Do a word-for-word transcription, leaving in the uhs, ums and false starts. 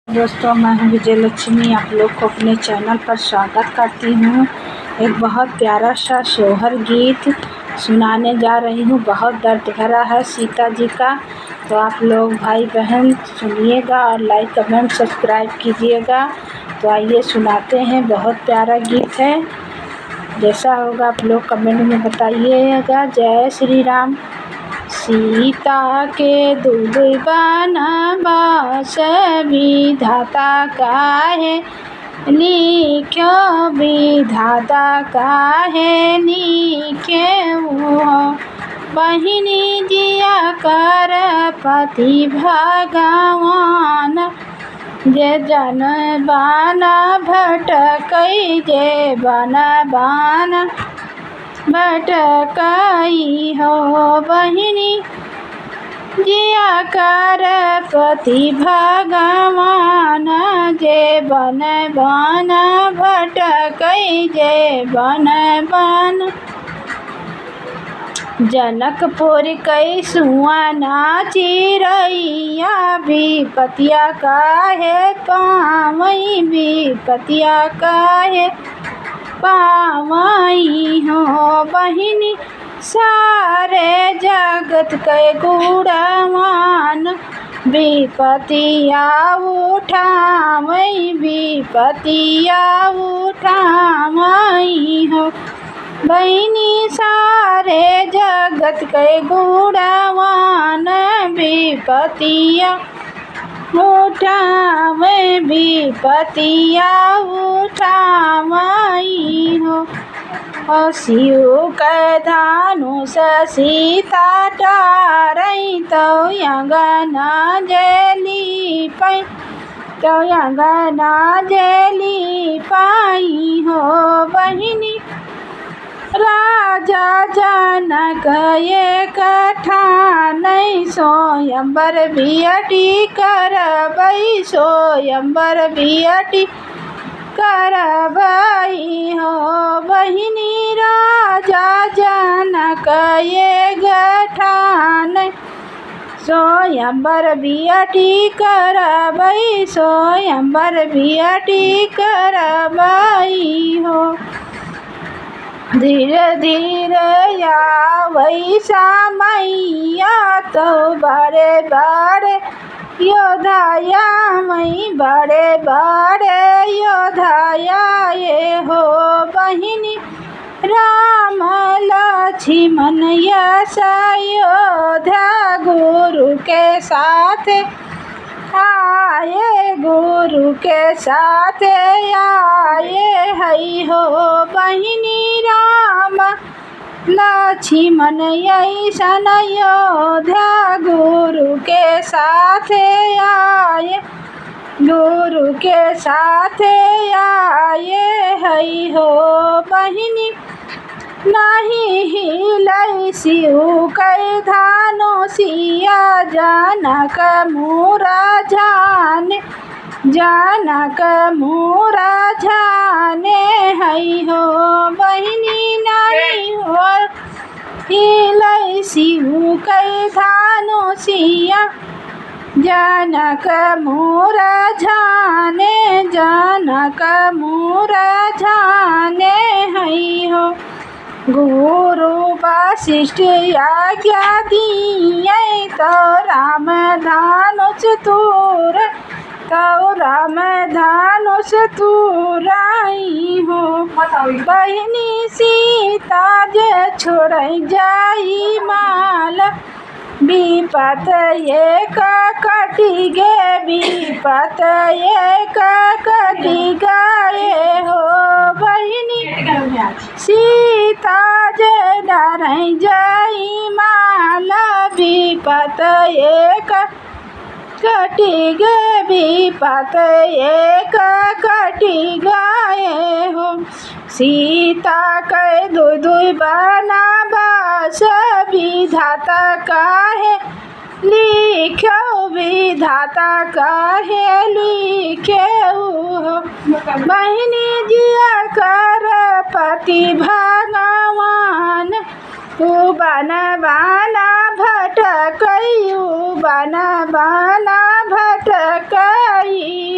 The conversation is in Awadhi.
दोस्तों, मैं हूँ विजय लक्ष्मी, आप लोग को अपने चैनल पर स्वागत करती हूँ। एक बहुत प्यारा सा सोहर गीत सुनाने जा रही हूँ, बहुत दर्द भरा है सीता जी का। तो आप लोग भाई बहन सुनिएगा और लाइक, कमेंट, सब्सक्राइब कीजिएगा। तो आइए सुनाते हैं, बहुत प्यारा गीत है। जैसा होगा आप लोग कमेंट में बताइएगा। जय श्री राम। सीता के दुई बनवास विधाता काहे लिख्यो, विधाता काहे लिख्यो हो। बहिनी जिया कर पति भगवान, जे जन बन भटकई, जे बन बन भटकई हो। बहिनी जिया कर पति भगवान, जे बन बन भटकई, जे बन बन। जनकपुर कई सुअना चिरैया, बिपतिया काहे पावई, बिपतिया काहे पावई हो। बहिनी सारे जगत के गुणवान, बिपतिया उठावई, बिपतिया उठावई हो। बहिनी सारे जगत के गुणवान, बिपतिया उठावई, बिपतिया उठावई हो। शिव के धनुष सीता टारई, तौ अंगना जे लीपई, तौ अंगना जे लीपई हो। बहिनी राजा जनक एक ठानई, सोयंबर बियटी करबई, सोयंबर बियटी करबई हो। बहिनी राजा जनक एक ठानई, सोयंबर बियटी करबई, सोयंबर बियटी करबई हो। धीरे धीरे आवई समैया, तौ बड़े बड़े योद्धा आवई, बड़े बड़े योद्धा आए हो। बहिनी राम लक्ष्मण यश अयोध्या गुरु के साथ आए, गुरु के साथ आए हई हो। बहिनी राम लक्ष्मण अइसन अयोध्या गुरु के साथ आए, गुरु के साथ आए हई हो। बहिनी नाहीं हिलई शिव कई धनुषिया, जनक मूरा जाने, जनक मूरा जाने हई हो। बहिनी नाहीं हो हिलई शिव कई धनुषिया, जनक मूरा जाने, जनक मूरा जाने हई हो। गुरु वशिष्ठ आज्ञा दिए, तौ राम धनुष तूर, तौ राम धनुष तूरई हो। बहिनी सीता जे छोड़ई जाई माल, बिपत एक कटि गे, बिपत एक कटि गे हो। बहिनी सीता जे डरई जाई माल, बिपत एक कटि गे, बिपत एक कटि गे हो। सीता कई दुई दुई बनवास, विधाता काहे लिख्यो, विधाता काहे लिख्यो हो। बहिनी जिया कर पति भगवान, उ बन बन भटकई, उ बन बन भटकई।